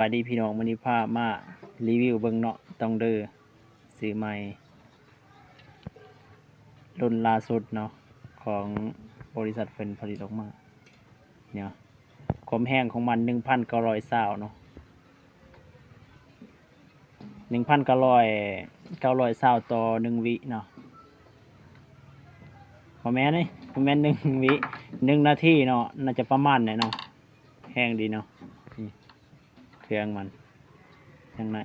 ບາຍດີພີ່ນ້ອງ, ມື້ນີ້ພາມາຣີວິວເບິ່ງເນາະ, ຕອງເດີຊື້ໃໝ່ ລຸ້ນລ່າສຸດເນາະ ຂອງບໍລິສັດເພິ່ນຜະລິດອອກມາເນາະ. ຄວາມແຮງຂອງມັນໜຶ່ງພັນເກົ້າຮ້ອຍຊາວເນາະ, ໜຶ່ງພັນເກົ້າຮ້ອຍ ເກົ້າຮ້ອຍຊາວຕໍ່ໜຶ່ງວິເນາະ. ບໍ່ແມ່ນເດ້, ບໍ່ແມ່ນໜຶ່ງວິ, ໜຶ່ງນາທີເນາະ, ໜ້າຈະປະມານນີ້ເນາະ. ແຮງດີເນາະ, ນີ້ເຄື່ອງມັນທາງໃນ.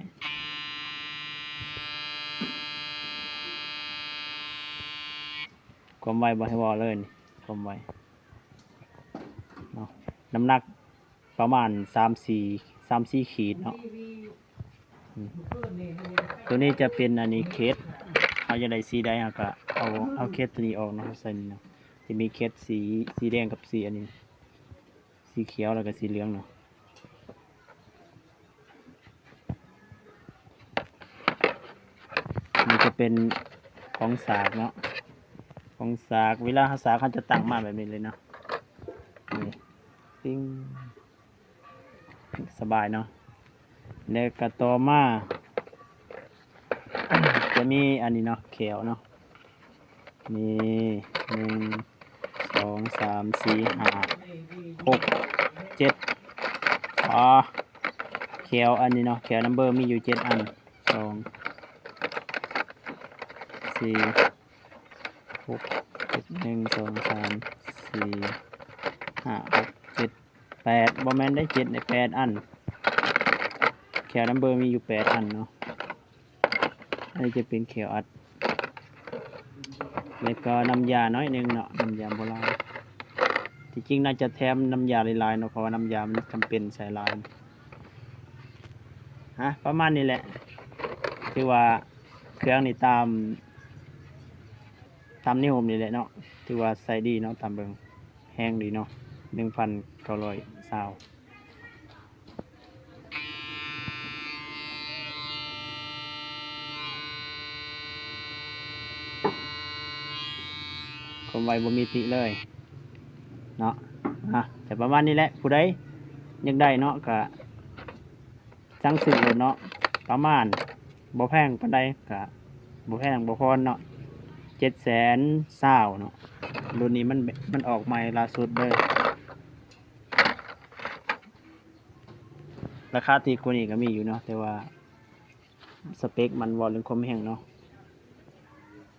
ຄວາມໄວບໍ່ໃຫ້ເວົ້າເລີຍນີ້, ຄວາມໄວເນາະ. ນ້ຳໜັກປະມານສາມສີ່ ສາມສີ່ຂີດເນາະ. ອືມ ຕົວນີ້ຈະເປັນອັນນີ້ເຄດ, ເຮົາຢາກໄດ້ສີໃດເຮົາກະເອົາ ເອົາເຄດຕົວນີ້ອອກເນາະ, ເຮົາໃສ່ນີ້ເນາະ. ຈະມີເຄດສີ ສີແດງກັບສີອັນນີ້ ສີຂຽວ ແລ້ວກະສີເຫຼືອງເນາະ. ນີ້ຈະເປັນຂອງສາກເນາະ, ຂອງສາກ ເວລາເຮົາສາກເຮົາຈະຕັ້ງມາແບບນີ້ເລີຍເນາະ, ນີ້ ຕິງ ສະບາຍເນາະ. ແລ້ວກະຕໍ່ມາຈະມີອັນນີ້ເນາະ, ແຂ້ວເນາະ. ນີ້ ໜຶ່ງ ສອງ ສາມ ສີ່ ຫ້າ ຫົກ ເຈັດ ອໍ ແຂ້ວອັນນີ້ເນາະ, ແຂ້ວນຳເບີມີຢູ່ເຈັດອັນ, ສອງ ສີ່ ຫົກ ເຈັດ ໜຶ່ງ ສອງ ສາມ ສີ່ ຫ້າ ຫົກ ເຈັດ ແປດ ບໍ່ແມ່ນໄດ້ ເຈັດ ໄດ້ ແປດອັນ. ແຂ້ວນຳເບີມີຢູ່ແປດອັນເນາະ. ອັນນີ້ຈະເປັນແຂ້ວອັດ ແລ້ວກໍນ້ຳຢາໜ້ອຍໜຶ່ງເນາະ, ນ້ຳຢາບໍ່ຫຼາຍ. ທີ່ຈິງໜ້າຈະແຖມນ້ຳຢາຫຼາຍໆເນາະ, ເພາະວ່ານ້ຳຢາມັນຈຳເປັນໃສ່ຫຼາຍ. ຮະ ປະມານນີ້ແຫຼະ, ຖືວ່າເຄື່ອງນີ້ຕາມ ຕາມໃນຮູບນີ້ແຫຼະເນາະ, ຖືວ່າໃຊ້ດີເນາະ. ຕາມເບິ່ງ ແຮງດີເນາະ, ໜຶ່ງພັນເກົ້າຮ້ອຍຊາວ. ຄວາມໄວບໍ່ມີຕິເລີຍເນາະ. ອ່ະ ຈະປະມານນີ້ແຫຼະ, ຜູ້ໃດຢາກໄດ້ເນາະ ກະສັ່ງຊື້ໂລດເນາະ. ປະມານບໍ່ແພງປານໃດ, ກະບໍ່ແພງບໍ່ພອນເນາະ, ເຈັດແສນຊາວເນາະ. ລຸ້ນນີ້ມັນ ມັນອອກໃໝ່ລ່າສຸດເລີຍ. ລາຄາຖືກກວ່ານີ້ກໍມີຢູ່ເນາະ, ແຕ່ວ່າສະເປັກມັນເວົ້າເລື່ອງຄວາມແຮງເນາະ,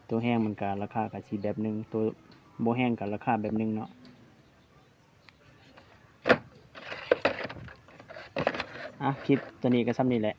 ຕົວແຮງມັນກະລາຄາກະຊິແບບໜຶ່ງ, ຕົວບໍ່ແຮງກະລາຄາແບບໜຶ່ງເນາະ. ອ່ະ ຄລິບຕົວນີ້ກະສ່ຳນີ້ແຫຼະ,